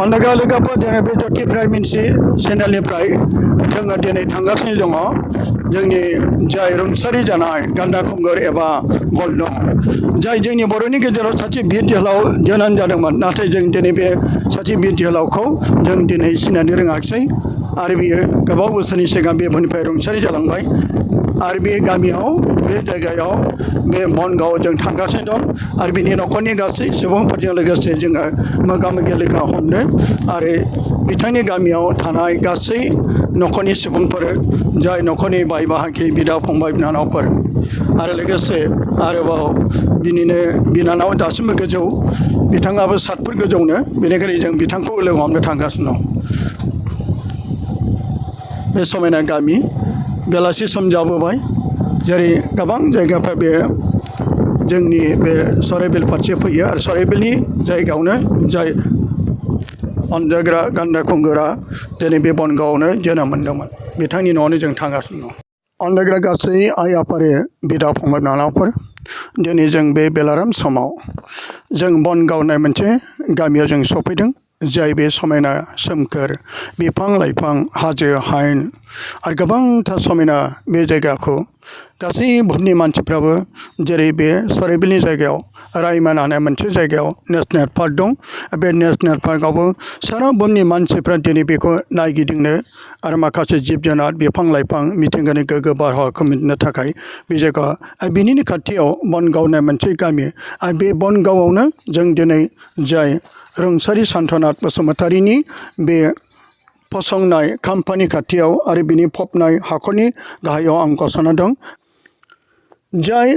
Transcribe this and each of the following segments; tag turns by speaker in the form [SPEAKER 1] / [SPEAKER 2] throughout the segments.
[SPEAKER 1] अन्नागा लोगोफोर दिनै बे जति प्राइम मिनिस्ट्रि चेनेलनिफ्राय जोङो दिनै थांगासिनो दङ जोंनि जाय रुंसारि जानाय गान्दा खुंगुर एबा गल्डं जाय जोंनि बर'नि गेजेराव सासे बिर जोहोलाव जोनोम जादोंमोन नाथाय जों दिनै बे सासे बिर जोहोलावखौ जों दिनै सिनायनो रोङाखिसै आरो बियो गोबाव बोसोरनि सिगां बे बुहुमनिफ्राय रुंसारि जालांबाय आरो बे गामियाव बे जायगायाव बे बनगाव जों थांगासिनो दं आरो बिनि न'खरनि गासै सुबुंफोरजों लोगोसे जोङो मोगा मोगि लोगो हमनो आरो बिथांनि गामियाव थानाय गासै न'खरनि सुबुंफोर जाय न'खरनि बाय बाहागि बिदा फंबाय बिनानावफोर आरो लोगोसे आरोबाव बिनिनो बिनानाव दासिमबो गोजौ बिथाङाबो 7 फुट गोजौनो बेनिखायनो जों बिथांखौ लोगो हमनो थांगासिनो दं बे समायना गामि बेलासि सम जाबोबाय जेरै गोबां जायगाफ्रा बे जोंनि बे सराइबिल फारसे फैयो आरो सराइबिलनि जायगायावनो जाय अनजाग्रा गान्दा खुंगुरा दिनै बे बनगावआवनो जोनोम मोन्दोंमोन बिथांनि न'आवनो जों थांगासिनो दं अनजाग्रा गासै आइ आफारि बिदा फंबाय बिनानावफोर दिनै जों बे बेलाराम समाव जों बनगाव होननाय मोनसे गामियाव जों सफैदों जाय बे समायना सोमखोर बिफां लाइफां हाजो हायेन आरो गोबांथार समायना बे जायगाखौ गासै बुहुमनि मानसिफ्राबो जेरै बे सराइबिलनि जायगायाव रायमना होननाय मोनसे जायगायाव नेशनेल पार्क दं बे नेशनेल पार्कआवबो सारा बुहुमनि मानसिफ्रा दिनै बेखौ नायगिदिंनो आरो माखासे जिब जुनार बिफां लाइफां मिथिंगानि गोग्गो बारहावाखौ मोननो थाखाय बे जायगा आरो बिनिनो खाथियाव बनगाव होननाय मोनसे गामि आरो बे बनगावआवनो जों दिनै जाय रुंसारि सान्थनाथ बसुमतारीनि बे फसंनाय खाम्फानि खाथियाव आरो बिनि फबनाय हाखरनि गाहायाव आं गसंना दं जाय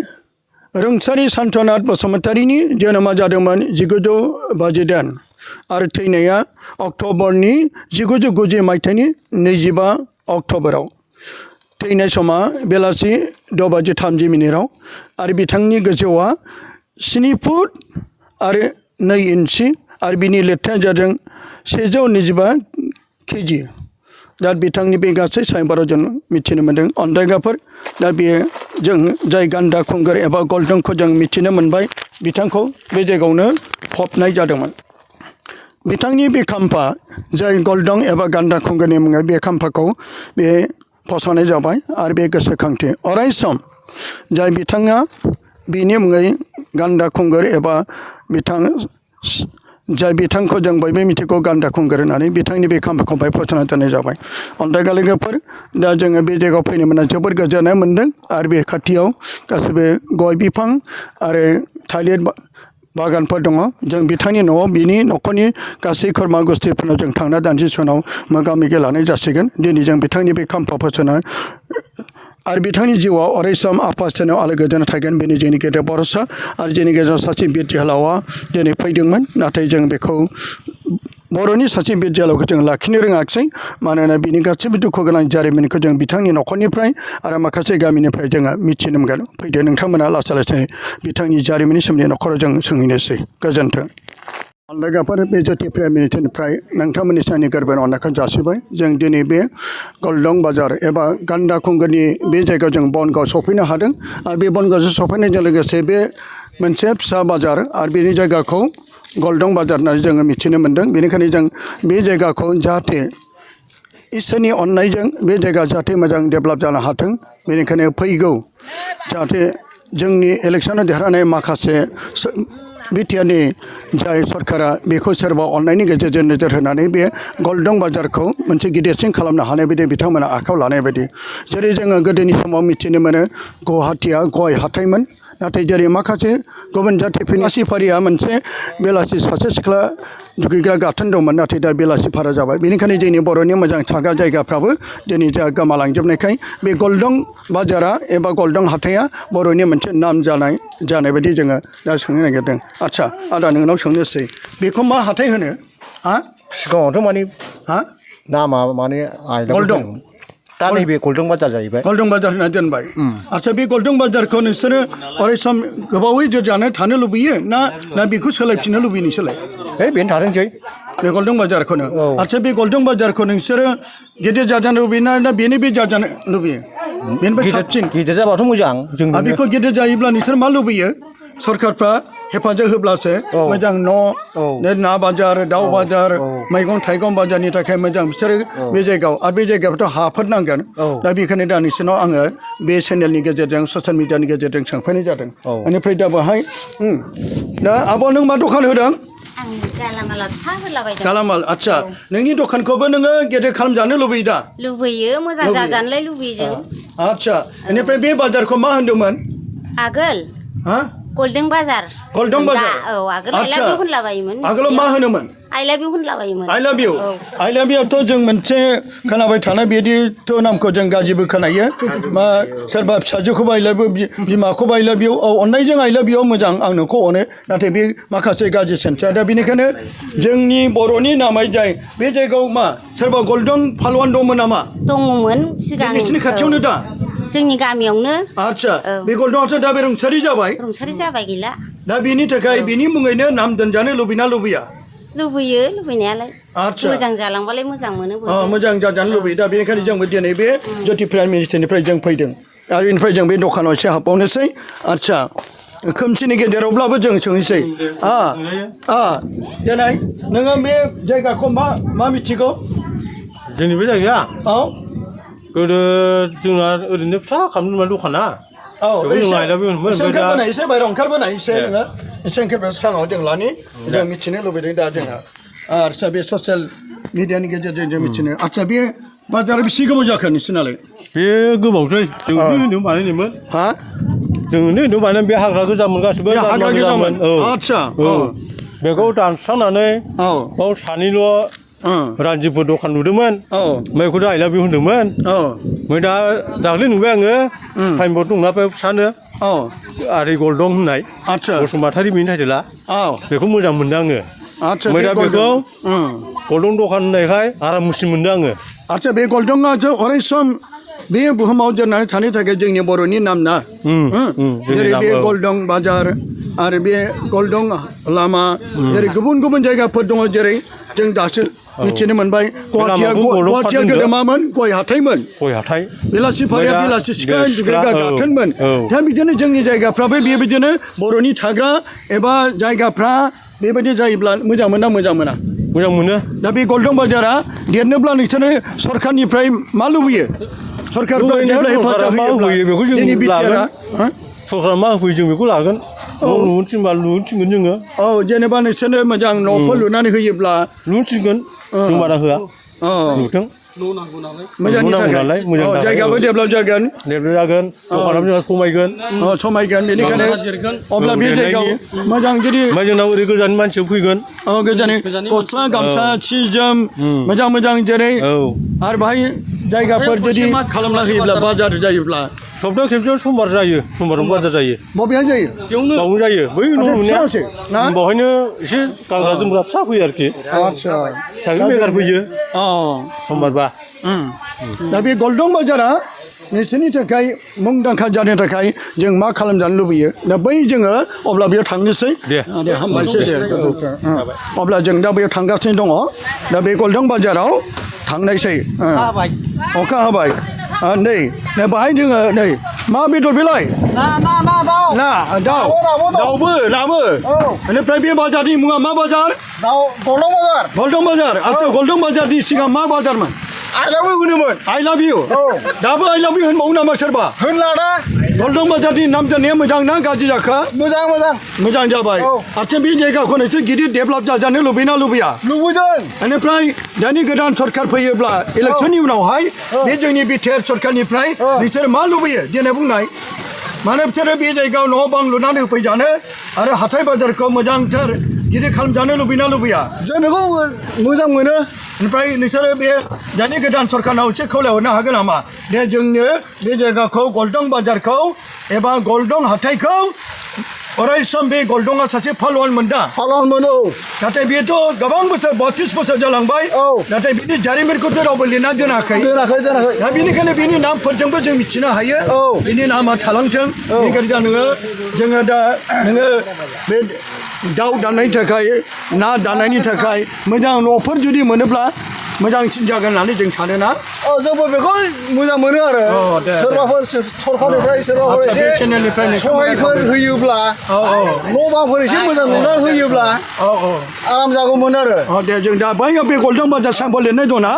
[SPEAKER 1] रुंसारि सान्थनाथ बसुमतारीनि जोनोमा जादोंमोन 1952 आरो थैनाया अक्ट'बरनि 1990 मायथाइनि 25 अक्ट'बराव थैनाय समा बेलासि 6:30 आरो बिथांनि गोजौआ 7 फुट आरो 2 इन्सि आरो बिनि लिरथाया जादों 125 केजि दा बिथांनि बे गासै साइनबोर्डआव जों मिथिनो मोन्दों अनदायगाफोर दा बेयो जों जाय गान्दा खुंगुर एबा गल्डंखौ जों मिथिनो मोनबाय बिथांखौ बे जायगायावनो फबनाय जादोंमोन बिथांनि बे खाम्फा जाय गल्डं एबा गान्दा खुंगुरनि मुङै बे खाम्फाखौ बे फसंनाय जाबाय आरो बे गोसोखांथि अराय सम जाय बिथाङा बिनि मुङै गान्दा खुंगुर एबा बिथां जाय बिथांखौ जों बयबो मिथिगौ गान्दा खुंगुर होननानै बिथांनि बे खाम्फाखौ बाहाय फसंना दोननाय जाबाय अन्थाइ लोगोफोर दा जोङो बे जायगायाव फैनो मोनना जोबोर गोजोननाय मोन्दों आरो बे खाथियाव गासैबो गय बिफां आरो थालिर बागानफोर दङ जों बिथांनि न'आव बिनि न'खरनि गासै खुरमा गुस्थिफोरनाव जों थांना दानदिसेनाव मोगा मोगि लानाय जासिगोन दिनै जों बिथांनि बे खाम्फा फसंना आरो बिथांनि जिउआव अरायसम आफा इसोरनाव आलो गोजोन थागोन बेनि जोंनि गेदेर भरसा आरो जोंनि गेजेराव सासे बिर जोहोलावा दिनै फैदोंमोन नाथाय जों बेखौ बर'नि सासे बिर जोहोलावखौ जों लाखिनो रोङाखिसै मानोना बिनि गासैबो दुखु गोनां जारिमिनखौ जों बिथांनि न'खरनिफ्राय आरो माखासे गामिनिफ्राय जोङो मिथिनो मोनगोन फैदो नोंथांमोना लासै लासै बिथांनि जारिमिननि सोमोन्दै न'खराव जों सोंहैनोसै गोजोन्थों अनलायगाफोर बे ज्योति प्राइम मिनिस्ट्रिनिफ्राय नोंथांमोननि सानि गोरबोनि अननायखौ जासिबाय जों दिनै बे गल्डं बाजार एबा गान्दा खुंगुरनि बे जायगायाव जों बनगाव सफैनो हादों आरो बे बनगावजों सफैनायजों लोगोसे बे मोनसे फिसा बाजार आरो बेनि जायगाखौ गल्डं बाजार होननानै जोङो मिथिनो मोन्दों बेनिखायनो जों बे जायगाखौ जाहाथे इसोरनि अननायजों बे जायगा जाहाथे मोजां डेभेलप जानो हाथों बेनिखायनो फैगौ जाहाथे जोंनि इलेक्सनाव देरहानाय माखासे बिटिआरनि जाय सरकारा बेखौ सोरबा अननायनि गेजेरजों नोजोर होनानै बे गल्डं बाजारखौ मोनसे गिदिरसिन खालामनो हानाय बायदि बिथांमोना आखायाव लानाय बायदि जेरै जोङो गोदोनि समाव मिथिनो मोनो गुवाहाटिया गय हाथायमोन नाथाय जेरै माखासे गुबुन जाथिफोरनि बेलासिफारिया मोनसे बेलासि सासे सिख्ला दुगैग्रा गाथोन दंमोन नाथाय दा बेलासिफारा जाबाय बेनिखायनो जोंनि बर'नि मोजां थाग्रा जायगाफ्राबो दिनै जा गोमालांजोबनायखाय बे गल्डं बाजारा एबा गल्डं हाथाया बर'नि मोनसे नाम जानाय बायदि जोङो दा सोंनो नागिरदों आदसा आदा नोंनाव सोंनोसै बेखौ मा हाथाय होनो हा
[SPEAKER 2] सिगाङावथ' माने
[SPEAKER 1] हा
[SPEAKER 2] नामा माने
[SPEAKER 1] गल्डं
[SPEAKER 2] दा नैबे गल्डं बाजार जाहैबाय
[SPEAKER 1] गल्डं बाजार होनना दोनबाय आदसा बे गल्डं बाजारखौ नोंसोरो अरायसम गोबावै जानो थानो लुबैयो ना बेखौ सोलायफिननो लुबैयो नोंसोरलाय
[SPEAKER 2] बेनो थाथोंसै
[SPEAKER 1] बे गल्डं बाजारखौनो आदसा बे गल्डं बाजारखौ नोंसोरो गिदिर जाजानो लुबैयो ना बेनो बे जाजानो लुबैयो बेनिफ्राय साबसिन
[SPEAKER 2] गिदिर जाबाथ' मोजां जों
[SPEAKER 1] बेखौ गिदिर जायोब्ला नोंसोर मा लुबैयो सरकारफ्रा हेफाजाब होब्लासो
[SPEAKER 2] औ।
[SPEAKER 1] मोजां न'
[SPEAKER 2] औ।
[SPEAKER 1] ना बाजार दाउ बाजार
[SPEAKER 2] औ।
[SPEAKER 1] मैगं थाइगं बाजारनि थाखाय मोजां बिसोरो बे जायगायाव आरो बे जायगायावथ' हाफोर नांगोन
[SPEAKER 2] औ।
[SPEAKER 1] दा बेखायनो दा नोंसोरनाव आङो बे चेनेलनि गेजेरजों ससियेल मिडियानि गेजेरजों सोंफैनाय जादों
[SPEAKER 2] औ।
[SPEAKER 1] बेनिफ्राय दा बेहाय दा आब' नों मा दखान होदों
[SPEAKER 3] आं गालामाला फिसा होलाबायदों
[SPEAKER 1] गालामाल आदसा नोंनि दखानखौबो नोङो गेदेर खालामजानो लुबैयो दा
[SPEAKER 3] लुबैयो मोजां
[SPEAKER 1] लुबैयो।
[SPEAKER 3] जाजानोलाय लुबैयो जों
[SPEAKER 1] आदसा बेनिफ्राय बे बाजारखौ मा होनदोंमोन
[SPEAKER 3] आगोल
[SPEAKER 1] हा
[SPEAKER 3] गल्डेन बाजार
[SPEAKER 1] गल्डेन बाजार
[SPEAKER 3] औ आगोल आइ लाभ इउ होनलाबायोमोन
[SPEAKER 1] आगोलाव मा होनोमोन
[SPEAKER 3] आइ लाभ इउ होनलाबायोमोन
[SPEAKER 1] आइ लाभ इउ
[SPEAKER 3] औ
[SPEAKER 1] आइ लाभ इउथ' जों मोनसे खोनाबाय थानाय बिदिथ' नामखौ जों गाज्रिबो खोनायो मा सोरबा फिसाजोखौबो आइ लाभ इउ बिमाखौबो आइ लाभ इउ औ अननायजों आइ लाभ इउआ मोजां आं नोंखौ अनो नाथाय बे माखासे गाज्रि सेन्सआ दा बेनिखायनो जोंनि बर'नि नामै जाय बे जायगायाव मा सोरबा गल्डेन फालवान दंमोन नामा
[SPEAKER 3] दङमोन सिगां
[SPEAKER 1] नोंसिनि खाथियावनो दा
[SPEAKER 3] जोंनि गामियावनो
[SPEAKER 1] आदसा
[SPEAKER 3] औ।
[SPEAKER 1] बे गल्डेनाथ' दा बे रुंसारि जाबाय
[SPEAKER 3] रुंसारि जाबाय गैला
[SPEAKER 1] दा बेनि थाखाय बिनि मुङैनो नाम दोनजानो लुबैना लुबैया
[SPEAKER 3] लुबैयो लुबैनायालाय
[SPEAKER 1] आदसा
[SPEAKER 3] मोजां जालांबालाय मोजां मोनो बयबो।
[SPEAKER 1] मोजां जाजानो लुबैयो दा बेनिखायनो जोंबो दिनै बे ज्योति प्राइम मिनिस्टारनिफ्राय जों फैदों आरो बेनिफ्राय जों बे दखानाव एसे हाबबावनोसै आदसा खोमसिनि गेजेरावब्लाबो जों सोंनोसै देनाय नोङो बे जायगाखौ मा मिथिगौ
[SPEAKER 4] जोंनि बे जायगाया
[SPEAKER 1] औ
[SPEAKER 4] गोदो जोंना ओरैनो फिसा खालामदोंमोन दखाना
[SPEAKER 1] औ
[SPEAKER 4] बेखौ जों आइ लाभ इउ होनोमोन
[SPEAKER 1] एसे
[SPEAKER 4] ओमफ्राय दा
[SPEAKER 1] ओंखारबोनाय एसे बायह्रायाव ओंखारबोनाय एसे नोङो एसे ओंखारबोनाय स्राङाव जों लानि जों मिथिनो लुबैदों दा जोंहा आदसा बे ससियेल मिडियानि गेजेरजों जों मिथिनो आदसा बे बाजारा बेसे गोबाव जाखो नोंसोरनालाय
[SPEAKER 4] बे गोबावसै जों उन्दै बानायदोंमोन
[SPEAKER 1] हा
[SPEAKER 4] जों उन्दै बानाय बे हाग्रा गोजामोन गासिबो
[SPEAKER 1] बे हाग्रा
[SPEAKER 4] जारला
[SPEAKER 1] गोजामोन
[SPEAKER 4] औ
[SPEAKER 1] आदसा
[SPEAKER 4] औ बेखौ दानस्रांनानै
[SPEAKER 1] औ
[SPEAKER 4] बाव सानैल' रान्जिफोर दखान नुदोंमोन
[SPEAKER 1] औ
[SPEAKER 4] ओमफ्राय बेखौथ' आइ लाभ इउ होनदोंमोन
[SPEAKER 1] औ
[SPEAKER 4] ओमफ्राय दा दाख्लै नुबाय आङो साइनबर्ड दंना बे फिसानो
[SPEAKER 1] औ
[SPEAKER 4] आरि गल्डं होननाय
[SPEAKER 1] आदसा
[SPEAKER 4] बसुमतारी बेनि टाइटेला
[SPEAKER 1] औ
[SPEAKER 4] बेखौ मोजां मोनदों आङो
[SPEAKER 1] आदसा
[SPEAKER 4] ओमफ्राय दा बेखौ
[SPEAKER 1] उम
[SPEAKER 4] गल्डं दखान होननायखाय आरामसे मोनदों आङो
[SPEAKER 1] आदसा बे गल्डंआसो अराय सम बे बुहुमाव जोरनानै थानो थाखाय जोंनि बर'नि नाम ना
[SPEAKER 4] जोंनि
[SPEAKER 1] जेरै
[SPEAKER 4] नाम,
[SPEAKER 1] बे
[SPEAKER 4] औ।
[SPEAKER 1] गल्डं बाजार आरो बे गल्डं लामा जेरै गुबुन गुबुन जायगाफोर दङ जेरै जों दासो मिथिनो मोनबाय गुवाहाटिया
[SPEAKER 4] लामाखौ गल्डं
[SPEAKER 1] गुवाहाटिया
[SPEAKER 4] पार्क
[SPEAKER 1] गोदो
[SPEAKER 4] होनदों।
[SPEAKER 1] मामोन गय हाथायमोन
[SPEAKER 4] गय हाथाय
[SPEAKER 1] बेलासि फारिया
[SPEAKER 4] ओमफ्राय दा
[SPEAKER 1] बेलासि सिखा
[SPEAKER 4] बे सिख्ला, औ,
[SPEAKER 1] गाथोनमोन
[SPEAKER 4] औ।
[SPEAKER 1] दा बिदिनो जोंनि जायगाफ्राबो बेबायदिनो बर'नि थाग्रा एबा जायगाफ्रा बेबायदि जायोब्ला मोजां मोना मोजां मोना
[SPEAKER 4] मोजां मोनो
[SPEAKER 1] दा बे गल्डन बाजारा देरनोब्ला नोंसोरो सरखारनिफ्राय मा लुबैयो सरखारफ्रा
[SPEAKER 4] लुबैनाया
[SPEAKER 1] जेब्ला
[SPEAKER 4] सरकारा
[SPEAKER 1] हेफाजाब
[SPEAKER 4] मा
[SPEAKER 1] होयोब्ला
[SPEAKER 4] होयो बेखौ जों
[SPEAKER 1] जोंनि बिटिआरआ
[SPEAKER 4] लागोन। सरकारा मा होफैयो जों बेखौ लागोन न' लुनो थिनबा लुनो थिनगोन जोङो
[SPEAKER 1] औ जेनेबा नोंसोरनो मोजां न'फोर लुनानै होयोब्ला
[SPEAKER 4] लुनो थिनगोन जों बादा होआ
[SPEAKER 1] औ
[SPEAKER 4] लुथों
[SPEAKER 1] मोजांनि
[SPEAKER 4] नांगौ
[SPEAKER 1] थाखाय
[SPEAKER 4] नालाय, मोजांनि
[SPEAKER 1] औ,
[SPEAKER 4] थाखाय,
[SPEAKER 1] जायगाबो
[SPEAKER 4] औ।
[SPEAKER 1] डेभेलप जागोन
[SPEAKER 4] डेभेलप जागोन दखानाबो जोंहा समायगोन
[SPEAKER 1] समायगोन बेनिखायनो अब्ला बे जायगायाव मोजां जुदि
[SPEAKER 4] ओमफ्राय जोंनाव ओरै गोजाननि मानसिबो फैगोन
[SPEAKER 1] गोजाननि गस्ला गामसा सि जोम मोजां मोजां जेरै
[SPEAKER 4] औ
[SPEAKER 1] आरो बाहाय जायगाफोर जुदि खालामना होयोब्ला बाजार जायोब्ला
[SPEAKER 4] सप्तायाव खेबसेयाव समबार जायो समबाराव बाजार जायो
[SPEAKER 1] बबेहाय जायो
[SPEAKER 4] बावनो जायो बै न' लुनाया
[SPEAKER 1] फिसासो ना?
[SPEAKER 4] बावहायनो एसे गानग्रा जोमग्रा फिसा फैयो आरोखि
[SPEAKER 1] आदसा
[SPEAKER 4] साख्रि बेगार फैयो
[SPEAKER 1] अ
[SPEAKER 4] समबारबा
[SPEAKER 1] दा बे गल्डन बाजारा नोंसोरनि थाखाय मुंदांखा जानो थाखाय जों मा खालामजानो लुबैयो दा बै जोङो अब्ला बेयाव थांनोसै
[SPEAKER 4] दे।
[SPEAKER 1] हामबायसै दे अब्ला जों दा बेयाव थांगासिनो दङ दा बे गल्डन बाजाराव थांनायसै अखा हाबाय नै बाहाय जोङो नै मा बेदर बेलाय ना दाउ दाउबो बेनिफ्राय बे बाजारनि मुङा मा बाजार गल्डन बाजार आच्छा गल्डन बाजारनि सिगां मा बाजारमोन
[SPEAKER 5] आइ लाभ इउ होनोमोन
[SPEAKER 1] आइ लाभ इउ दाबो आइ लाभ इउ होनबावो नामा सोरबा
[SPEAKER 5] होनला दा
[SPEAKER 1] गल्डन बाजारनि नाम दोननाया मोजां ना गाज्रि जाखो
[SPEAKER 5] मोजां मोजां
[SPEAKER 1] मोजां जाबाय
[SPEAKER 5] औ।
[SPEAKER 1] आच्छा बे जायगाखौ नोंसोर गिदिर डेभेलप जाजानो लुबैना लुबैया
[SPEAKER 5] लुबैदों
[SPEAKER 1] बेनिफ्राय दानि गोदान सरखार फैयोब्ला इलेक्सननि उनावहाय बे जोंनि बिटिआर सरखारनिफ्राय नोंसोर मा लुबैयो देनाय बुंनाय मानो बिसोरो बे जायगायाव न' बां लुनानै होफैजानो आरो हाथाय बाजारखौ मोजांथार गिदिर खालामजानो लुबैना लुबैया
[SPEAKER 5] जों बेखौ मोजां मोनो
[SPEAKER 1] ओमफ्राय नोंसोरो बे दानि गोदान सरखारनाव एसे खावलायहरनो हागोन नामा दे जोंनो बे जायगाखौ गल्डन बाजारखौ एबा गल्डन हाथायखौ अराय सम बे गल्डनआ सासे फालवान मोनदा
[SPEAKER 5] फालन मोनो
[SPEAKER 1] नाथाय बेथ' गोबां बोसोर 32 बोसोर जालांबाय
[SPEAKER 5] औ।
[SPEAKER 1] नाथाय बिनि जारिमिनखौथ' रावबो लिरना दोनाखै
[SPEAKER 5] दोनाखै
[SPEAKER 1] दा बेनिखायनो बिनि नामफोरजोंबो जों मिथिनो हायो
[SPEAKER 5] औ।
[SPEAKER 1] बिनि नामा थालांथों बेनिखायनो दा जोङो दा नोङो बे दाउ दाननायनि थाखाय ना दाननायनि थाखाय मोजां न'फोर जुदि मोनोब्ला मोजांसिन जागोन होननानै जों सानोना
[SPEAKER 5] जोंबो बेखौ मोजां मोनो आरो
[SPEAKER 1] दे,
[SPEAKER 5] सोरबाफोर सरखारनिफ्राय सोरबाफोर
[SPEAKER 1] आदसा, बे
[SPEAKER 5] एसे
[SPEAKER 1] चेनेलनिफ्राय नोंथांमोना
[SPEAKER 5] सहायफोर होयोब्ला न' बांफोर एसे मोजां नुना होयोब्ला आराम जागौमोन आरो
[SPEAKER 1] दे जों दा बैयाव बे गल्डेन बाजार साइनबर्ड लिरनाय दंना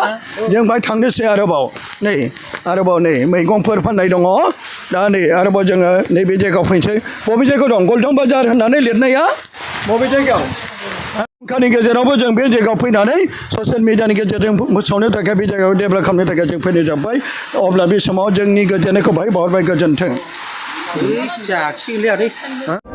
[SPEAKER 1] जों बाहाय थांनोसै आरोबाव नै मैगंफोर फाननाय दङ दा नै आरोबाव जोङो नैबे जायगायाव फैनोसै बबे जायगायाव दं गल्डेन बाजार होननानै लिरनाया बबे जायगायाव खानि गेजेरावबो जों बे जायगायाव फैनानै ससियेल मिडियानि गेजेरजों फोसावनो थाखाय बे जायगायाव डेभेलप खालामनो थाखाय जों फैनाय जाबाय अब्ला बे समाव जोंनि गोजोननायखौ बाहाय बावहरबाय गोजोन्थों
[SPEAKER 2] जाखिगोनलै आदै